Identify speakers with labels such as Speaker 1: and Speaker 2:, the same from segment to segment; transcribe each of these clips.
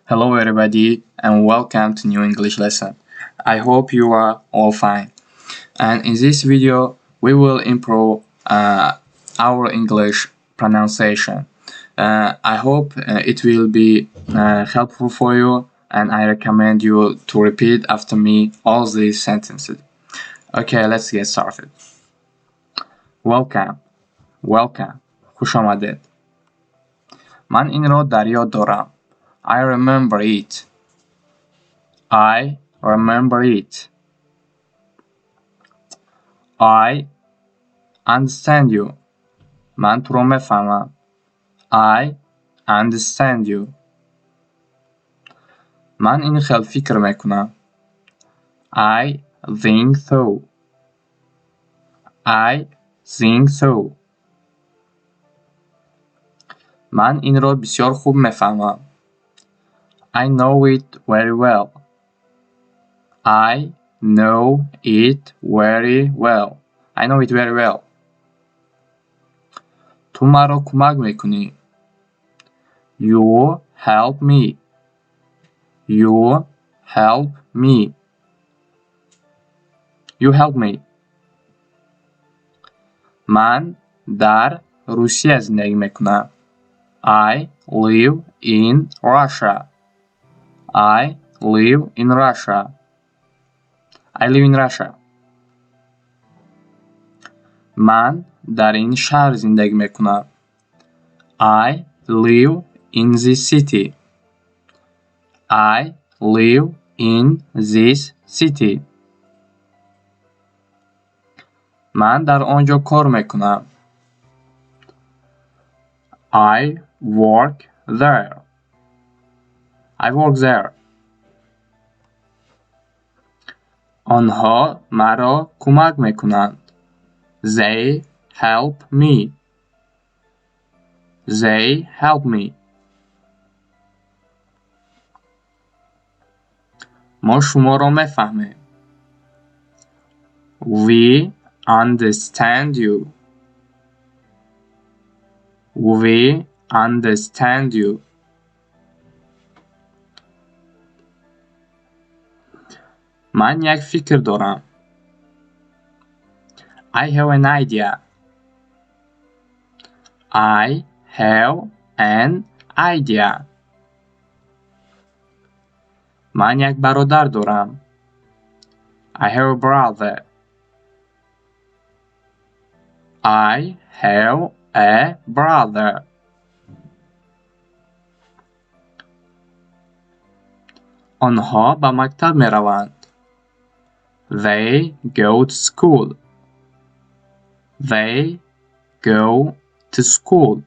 Speaker 1: Hello everybody and welcome to new English lesson. I hope you are all fine. And in this video we will improve our English pronunciation. I hope it will be helpful for you, and I recommend you to repeat after me all these sentences. Okay, let's get started. Welcome, welcome, хуш омадед. Ман инро дар ёд дорам. I remember it. I remember it. I understand you. Ман туро мефаҳмам. I understand you. Ман ин хел фикр мекунам. I think so. I think so. Ман инро бисёр хуб мефаҳмам. I know it very well. I know it very well. I know it very well. Ту маро кӯмак мекунӣ. You help me. You help me. You help me. Ман дар Русия зиндагӣ мекунам. I live in Russia. I live in Russia. I live in Russia. Ман дар ин шаҳр зиндагӣ мекунам. I live in this city. I live in this city. Ман дар он ҷо кор мекунам. I work there. I work there. Онҳо маро кӯмак мекунанд. They help me. They help me. Мо шуморо мефаҳмем. We understand you. We understand you. Ман як фикр дорам. I have an idea. I have an idea. Ман як бародар дорам. I have a brother. I have a brother. Онҳо ба мактаб мераванд. They go to school. They go to school.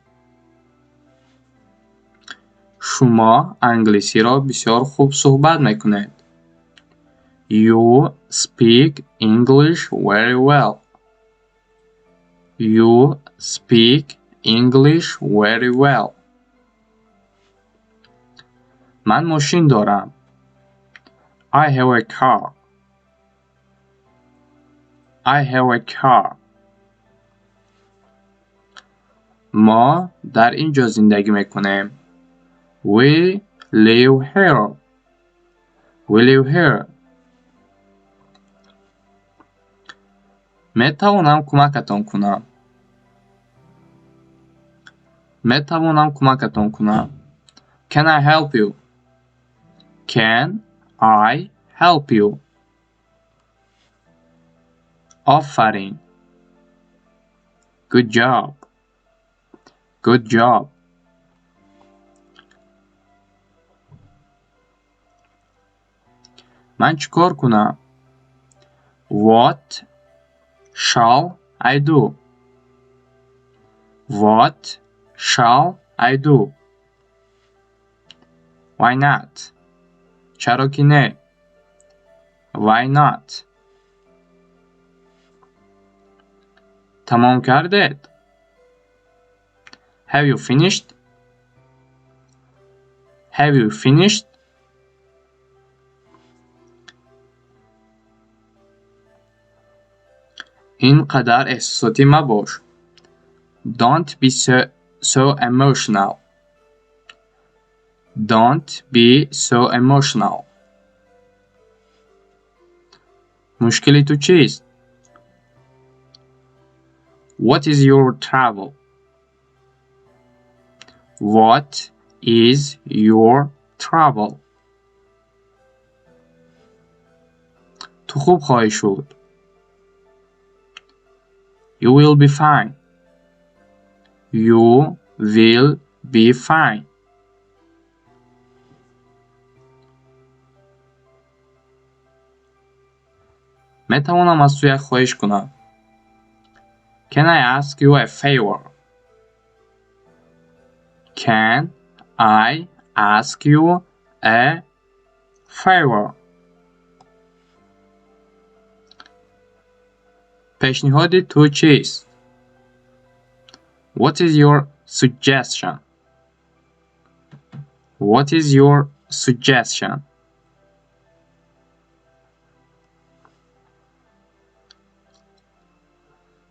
Speaker 1: Шумо англисиро бисёр хуб суҳбат мекунед. You speak English very well. You speak English very well. Ман мошин дорам. I have a car. I have a car. Мо дар ин ҷо зиндагӣ мекунем. We live here. We live here. Метавонам кӯмакатон кунам. Метавонам кӯмакатон кунам. Can I help you? Can I help you? Офарин. Good job. Good job. Ман чӣ кор кунам? What shall I do? What shall I do? Why not? Чаро ки не? Why not? Тамом кардед? Have you finished? Have you finished? Ин қадар эҳсосотӣ мабош. Don't be so emotional. Don't be so emotional. Мушкили ту чист? What is your trouble? What is your trouble? Ту хуб хоҳӣ шуд. You will be fine. You will be fine. Метавонам аз ту як хоҳиш кунам? Can I ask you a favor? Can I ask you a favor? Пешниҳоди ту чист? What is your suggestion? What is your suggestion?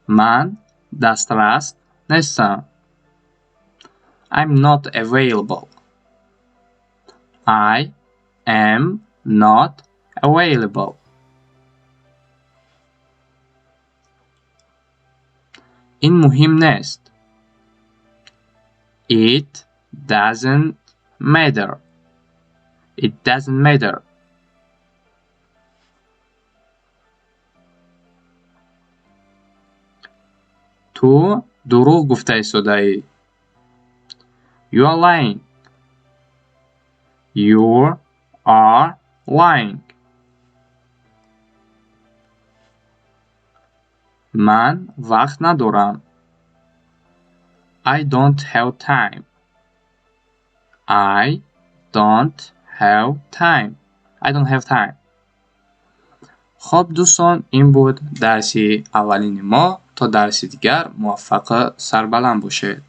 Speaker 1: Ман дастрас нестам. I'm not available. I am not available. Ин муҳим нест. It doesn't matter. It doesn't matter. Ту дурӯғ гуфта истодаӣ. You are lying. You are lying. Ман вақт надорам. I don't have time. I don't have time. I don't have time. Хоб дӯстон, ин буд дарси аввалини мо. То дарси дигар муваффақу сарбаланд бошед.